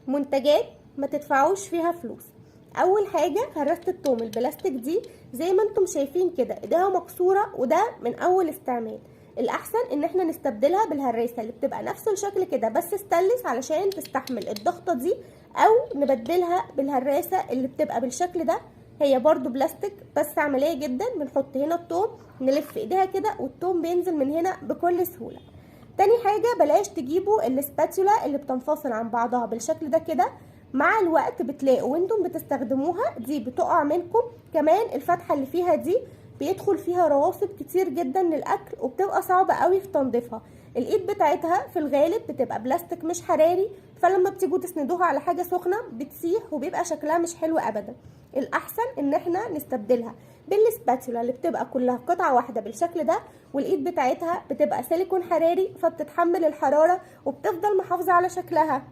منتجات ما تدفعوش فيها فلوس. اول حاجة هراسه التوم البلاستيك دي زي ما انتم شايفين كده ايديها مكسورة، وده من اول استعمال. الاحسن ان احنا نستبدلها بالهراسه اللي بتبقى نفس الشكل كده بس ستانلس علشان تستحمل الضغطه دي، او نبدلها بالهراسه اللي بتبقى بالشكل ده، هي برضو بلاستيك بس عملية جدا. بنحط هنا التوم، نلف ايديها كده والتوم بينزل من هنا بكل سهولة. تاني حاجة بلاش تجيبوا ال spatula اللي بتنفصل عن بعضها بالشكل ده كده، مع الوقت بتلاقوا وانتم بتستخدموها دي بتقع منكم. كمان الفتحة اللي فيها دي بيدخل فيها رواسب كتير جدا للاكل وبتبقى صعبة قوي في تنظيفها. الايد بتاعتها في الغالب بتبقى بلاستيك مش حراري، فلما بتيجوا تسندوها على حاجة سخنة بتسيح وبيبقى شكلها مش حلو ابدا. الاحسن ان احنا نستبدلها بال spatula اللي بتبقى كلها قطعه واحدة بالشكل ده، والايد بتاعتها بتبقى سيليكون حراري فبتتحمل الحرارة وبتفضل محافظة على شكلها.